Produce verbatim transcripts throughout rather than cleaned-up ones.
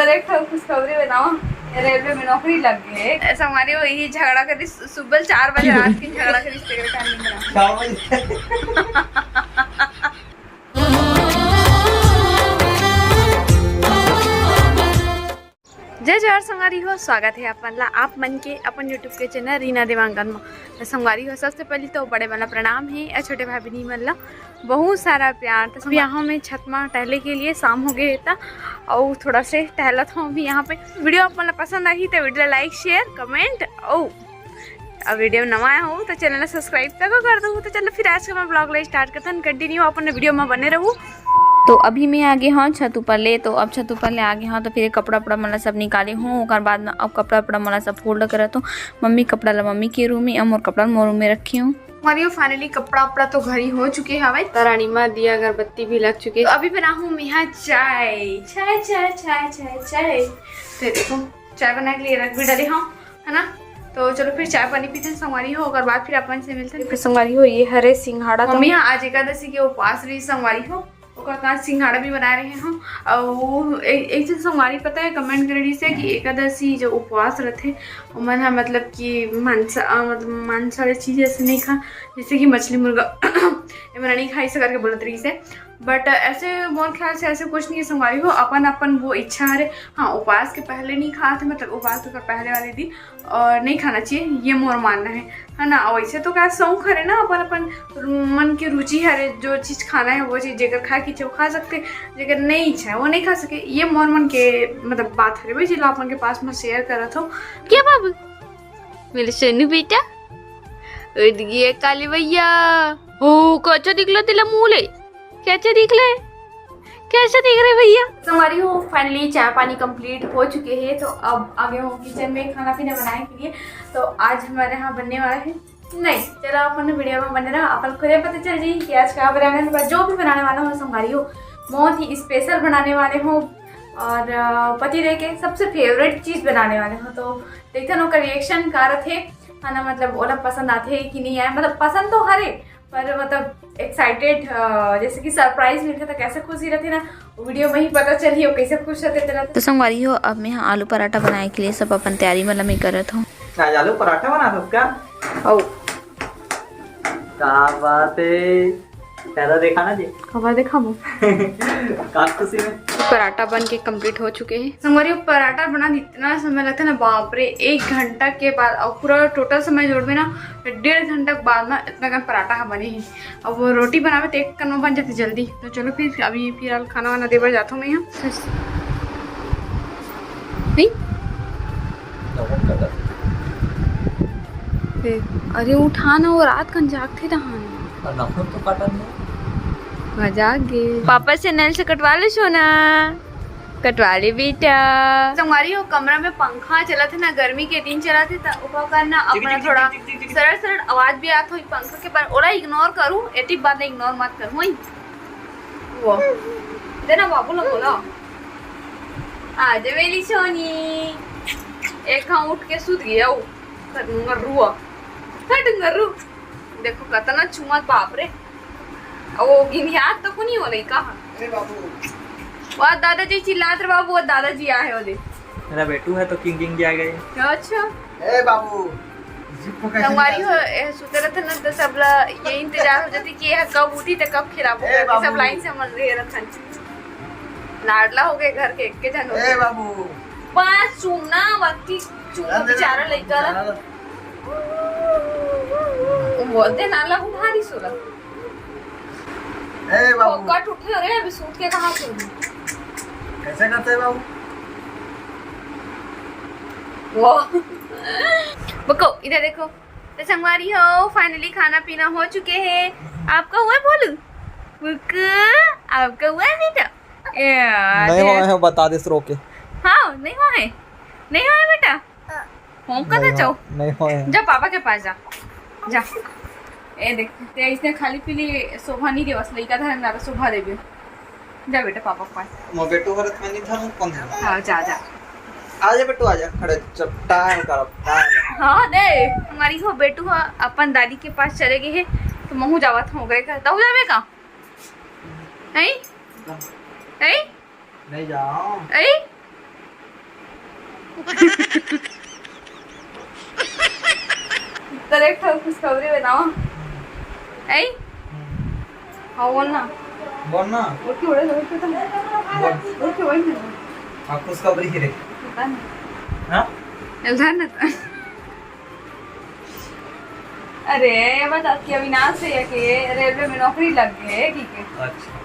एक ठो खुशखबरी बताओ, रेलवे में नौकरी लग गई। ऐसा हमारे वही झगड़ा करी, सु-, सुबह चार बजे रात के झगड़ा करी, इसके लिए टाइम नहीं बना। चार बजे। जय जोहार संगवारी हो, स्वागत है आप मन ला, आप मन के अपन YouTube के चैनल रीना देवांगन में। तो संगवारी हो, सबसे पहले तो बड़े मन ला प्रणाम है और छोटे भाई बहनी मन ला बहुत सारा प्यार। तो अभी यहाँ में छत में टहले के लिए शाम हो गए था और थोड़ा से टहलत हूँ अभी यहाँ पे। वीडियो आप मन ला पसंद आही तो वीडियो ला like, share, comment और अब वीडियो नवा आया हो तो चैनल ला subscribe तक कर दो। तो चलो फिर आज का मैं ब्लॉग ला स्टार्ट करते हैं, कंटिन्यू अपन वीडियो में बने रहू। तो अभी मैं आगे हूँ छत ऊपर ले, तो अब छत ऊपर ले आगे हूँ तो फिर कपड़ा उपड़ा मन ला सब निकाले हूँ, ओकर बाद में अब कपड़ा उपड़ा मन ला सब फोल्ड करत हूँ। मम्मी कपड़ा ला मम्मी के रूम में, और मोर कपड़ा ला मोर रूम में रखे हूँ। हमारी फाइनली कपड़ा उपड़ा तो घर ही हो चुके हवे, तरानी में दिया अगरबत्ती भी लग चुके। तो अभी बनाहूँ मैं यहाँ चाय, चाय, चाय, चाय, चाय, चाय। तो देखो, चाय बना के लिए रख भी डाले हूँ, है ना। तो चलो फिर चाय पानी पीते हैं संगवारी हो, ओकर बाद फिर अपन से मिलते हैं। फिर संगवारी हो, ये हरे सिंघाड़ा, तो मम्मी यहाँ आज एकादशी के उपवास रही संगवारी हो, ओकर का सिंघाड़ा भी बना रहे हो। और एक, एक चीज संगवारी पता है, कमेंट करे रही से कि एकादशी जो उपवास रहते, ओमन ह मतलब कि मांसा, अ, मतलब मांस वाले चीज ऐसे नहीं खा, जैसे कि मछली मुर्गा एमन नहीं खाई से करके बोलत रही से। बट ऐसे मोर ख्याल से ऐसे कुछ नहीं है संगवारी हो, अपन अपन वो इच्छा हरे। हाँ, उपवास के पहले नहीं खाते, मतलब उपवास के पहले वाले दिन और नहीं खाना चाहिए, ये मोर मानना है, है ना। और वैसे तो का शौक हरे ना, अपन अपन मन की रुचि हरे, जो चीज खाना है वो चीज जेकर खाए की इच्छा वो खा सकते, जेकर नहीं इच्छा है वो नहीं खा सके। ये मोर मन के मतलब बात हरे भाई, जिला अपन के पास में शेयर करत हो। क्या बाबू? मेरे सोनू बेटा, उठ गया काली भैया। हो, कच्चा दिखला तेला मुंह ले। कैसे दिख ले? कैसे दिख रहे भैया? संगवारी हो, फाइनली चाय पानी कंप्लीट हो चुके हैं, तो अब आगे हो किचन में खाना पीना बनाने के लिए। तो आज हमारे यहाँ बनने वाला है, नहीं, चलो अपन वीडियो में बने रहो, अपन खुद ही पता चल जाए कि आज का बनाने वाला, जो भी बनाने वाला हो संगवारी हो, बहुत ही स्पेशल बनाने वाले हो और अ, पति देव के सबसे फेवरेट चीज बनाने वाले हो। तो देखते हैं उनका रिएक्शन का रथे, है ना, मतलब ओला पसंद आते है कि नहीं आए, मतलब पसंद तो हरे पर मतलब एक्साइटेड, जैसे कि सरप्राइज मिलते तो कैसे खुशी रहती ना, वीडियो में ही पता चली हो कैसे खुश रहते तेरा। तो संगवारी हो, अब मैं आलू पराठा बनाए के लिए सब अपन तैयारी वाला मैं करत हूँ। आज आलू पराठा बना दो क्या? ओ, क्या बात है, पैदा देखा ना जी। खबर देखा वो। काट खुशी में। पराठा बन के कंप्लीट हो चुके हैं संगवारी। पराठा बना इतना समय लगता है ना, बाप रे, एक घंटा के बाद, और पूरा टोटल समय जोड़ में ना डेढ़ घंटा के बाद ना इतना कन पराठा ह बने ही। अब वो रोटी बनावे तो एक कन में बन जाती जल्दी। तो चलो फिर अभी फिलहाल खाना वाना देवर जाता हूँ मैं यहाँ। नहीं? ए, अरे उठा ना, वो रात कन जागथे तहान। और नखुन तो काटत नहीं। मजाक गे। पापा से नल से कटवा ले सोना। कटवा ले बेटा। संगवारी हो, कमरा में पंखा चलत है ना, गर्मी के दिन चलत है, त ओकर कारण ना अपना थोड़ा सरल सरल आवाज भी आत होई पंखा के, पर ओला इग्नोर करू, एटी बात इग्नोर मत करू, होई? वो। दे ना बाबू ला बोला। आ जा मेरी सोनी। एक हाँ उठ के सुत गया वो। कटंगरू। कटंगरू। देखो कतना चुमत, बाप रे। अब वो गिनियात तो कोनी हो लइका ह। ए बाबू। वो दादाजी चिल्लात रे बाबू, वो दादाजी आए हो दे। मेरा बेटू है तो किंग किंग किया गए। अच्छा। ए बाबू। जिप्पो कैसे संगवारी हो, निकालते? ए, सुते रहते ना तो सबला ये इंतजार हो जाती कि ये कब उठी तो कब खिलाबो ए करके, सब बाबू। लाइन से मन रहे रहते। लाडला हो गए घर के, एक के जन हो ए गए। बाबू। पाँच चूमना वक्ती चूम अरे बेचारा लइका ला। बेचारा। वो दे नाला उठा रही सोला। ए बाबू। फोकट उठे हो रे, अभी सूत के कहाँ सो रही? कैसे करते हैं बाबू? वो। बको, इधर देखो। तो संगवारी हो, फाइनली खाना पीना हो चुके हैं। आपका हुआ है बोलू? बुक, आपका हुआ है बेटा? ए, नहीं दे- हुआ है, बता दे रो के। हाँ, नहीं हुआ है, नहीं हुआ है बेटा। होम का नहीं दे हुआ, चाहो? नहीं हुआ है। जा पापा के पास जा, जा। ए देख, ते इसने खाली पीली शोभा नहीं देवस, लइका धरे ना शोभा देबे। जा बेटा पापा के पास। मो बेटू हरत में नहीं था, कौन था? हाँ, जा, जा। आ जा बेटू, आ जा, खड़े चुप, टाइम कर, टाइम। हाँ दे, हमारी हो बेटू हा अपन दादी के पास चले गए हैं, तो महू जावत हो गए का, तहु जावे का? नहीं? नहीं? नहीं जाओ। ए? रावा। ऐ? हाँ, बोल ना। बोल ना। उठ के उड़े, उठ के तो। बोल। उठ के उड़े ना। हाँ, खुशखबरी ही रे। पता नहीं। हाँ? इधर ना था। अरे, ये बता कि अविनाश भैया के रेलवे में नौकरी लग गई है, ठीक है? अच्छा।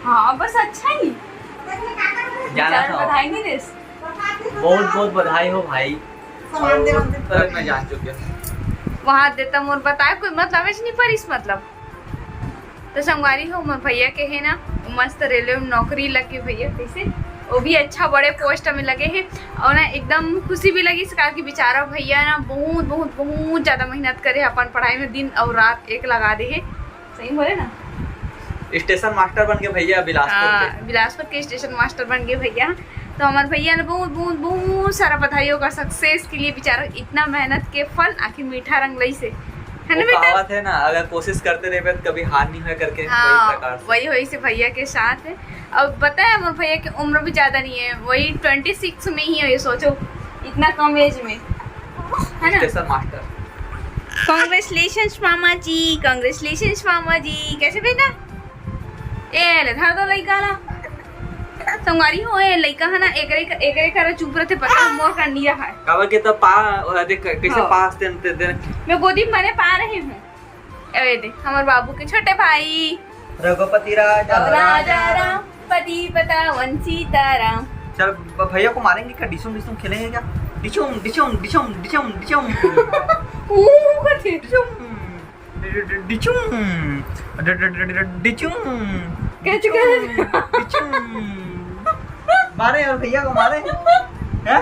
हाँ, बस अच्छा ही। जाना बेचारे था। बधाई नहीं दे। बहुत बहुत बधाई हो भाई। सामान दे, और सामान दे। तुरंत मैं जान चुके हूँ। वहाँ देता मोर बताए कोई मतलब है नहीं, पर इस मतलब। तो संगवारी हो, मोर भैया के है ना, मस्त रेलवे में नौकरी लगे भैया, कैसे वो भी अच्छा बड़े पोस्ट में लगे हैं। और ना एकदम खुशी भी लगी, इस कारण कि बेचारा भैया ना बहुत बहुत बहुत ज्यादा मेहनत करे, अपन पढ़ाई में दिन और रात एक लगा दे है। सही बोले ना? स्टेशन मास्टर बन के भैया बिलासपुर हाँ, के। बिलासपुर के स्टेशन मास्टर बन गए भैया। तो हमारे भैया ने बहुत बहुत बहुत सारा बधाई होगा सक्सेस के लिए। बेचारा इतना मेहनत के फल आखिर मीठा रंग लई से, है ना वो बेटा? कहावत है ना, अगर कोशिश करते रहे तो कभी हार नहीं होए करके, हाँ, वही प्रकार से। वही, वही से भैया के साथ है। अब पता है, हमारे भैया की उम्र भी ज्यादा नहीं है, वही ट्वेंटी सिक्स में ही है, ये सोचो, इतना कम एज में, है ना? Station master. कॉन्ग्रेचुलेशंस मामा जी, कॉन्ग्रेचुलेशंस मामा जी। कैसे बेटा? ए ले, धर दो लइका ला। संगवारी हो, ए लइका है ना, एकरे एकरे करा चुप रहते, पता है मोर का निया है। काबर के त पा, ओला देख कैसे हाँ। पास तेन ते दे। मैं गोदी में बने पा रही हूँ। ए दे, हमारे बाबू के छोटे भाई। रघुपति राजा अब राजा राम, पति पता वन सीताराम। चल, ब-, भैया को मारेंगे क्या? डिशुम डिशुम खेलेंगे क्या? डिशुम डिशुम डिशुम डिशुम डिशुम। ऊ करते। डिशुम। डि-, डि-, डि-, डिचुम। डि-, डि-, डि-, डि-, डिचुम। कैसे, कैसे? डिचुम। मारे यार, भैया को मारे। हैं?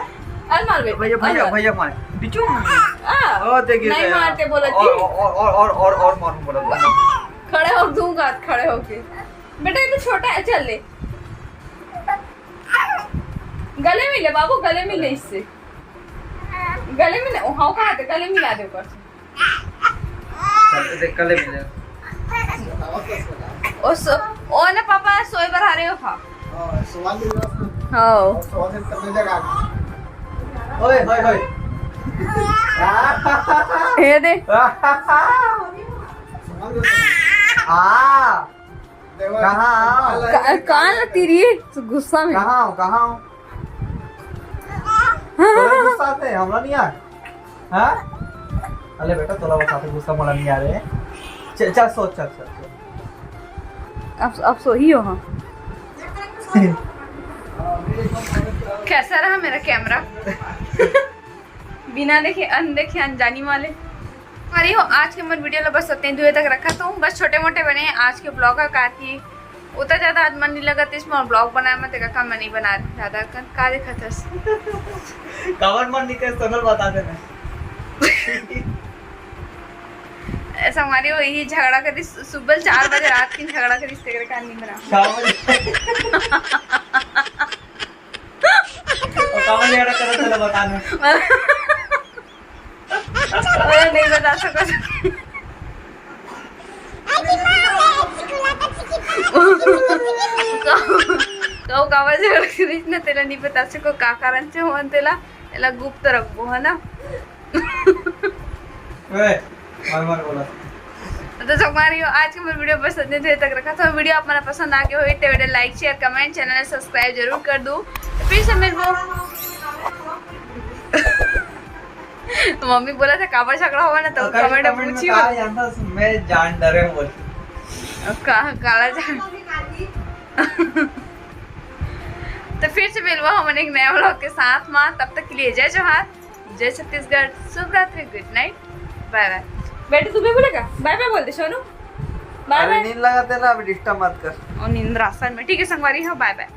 अरे मार बे। भैया, भैया, अरे। भैया मारे। डिचुम। आ, ओ, देखिए, नहीं देखिए। मारते बोला और, थी। और, और, और, और, और मारूं बोला था। खड़े हो, दूंगा हाथ खड़े होके। बेटा, ये तो छोटा है, चल ले। गले मिले बाबू, गले मिले इससे। गले मिले, ओ, हाँ, कहाँ थे? गले मिला दे ऊपर से। चल, देख, गले मिले। ओ सो, ओ ना पापा, सोए बर आ रहे हो, हाँ। हाँ, सोवा दे। हाँ। सोवा दे, तब जगह। ओए, होए, होए। ये दे। आ। कहाँ? का-, कान लगती रही है, गुस्सा में। कहाँ हो, कहाँ हो? तोला गुस्सा आते, हमरा नहीं आए। हाँ? अरे बेटा, तोला बस आते गुस्सा, मोला नहीं आ रहे। च-, चल, सो, चल, चल, चल। अब, अब सोही हो, हाँ। कैसा रहा मेरा कैमरा? बिना देखे, अनदेखे, अनजानी वाले। अरे हो, आज के मोर वीडियो ला बस अतने दूर तक रखत हूँ। बस छोटे मोटे बने हैं आज के ब्लॉग का, काकि उतना ज्यादा आज मन नहीं लगत इसमें, और ब्लॉग बनाए में तेका काम मैं नहीं बना रही ज्यादा कर, का देखत हस? काबर मन नहीं करे, तो बता देना। ऐसा हमारी वही झगड़ा करी, सु-, सुबह चार बजे रात की झगड़ा करी, तेरे का नींद रहा। चार बजे। और काबर झगड़ा करत, चलो बता दो। मैं नहीं बता सकता। कहूँ काबर झगड़ा करिस ना, तेला नहीं बता सको का कारण से होन, तेला, तेला गुप्त रखबो, है ना? ओए, मार मार बोला। तो संगवारी हो, आज के मोर वीडियो बस इतने देर तक रखा था। वीडियो आप मन ला पसंद आ गए हो तो वीडियो लाइक, शेयर, कमेंट, चैनल सब्सक्राइब जरूर कर दो। तो फिर से मिलबो। तो मम्मी बोला था काबर झगड़ा होगा ना, तो अगर कमेंट में कमेंट में पूछी कहा हो। जानता हूँ, मैं जान डरे हूँ बोल। अब का, काला जान। तो फिर से मिलबो हम एक नया व्लॉग के साथ माँ, तब तक के लिए जय जोहार, जय छत्तीसगढ़, शुभ रात्रि, गुड नाइट, बाय बाय। बेटा तू भी बोलेगा बाय बाय बोल दे सोनू, बाय अरे बाय। नींद लगाते ना, अभी डिस्टर्ब मत कर। और नींद रास्ता में, ठीक है संगवारी हो, बाय बाय।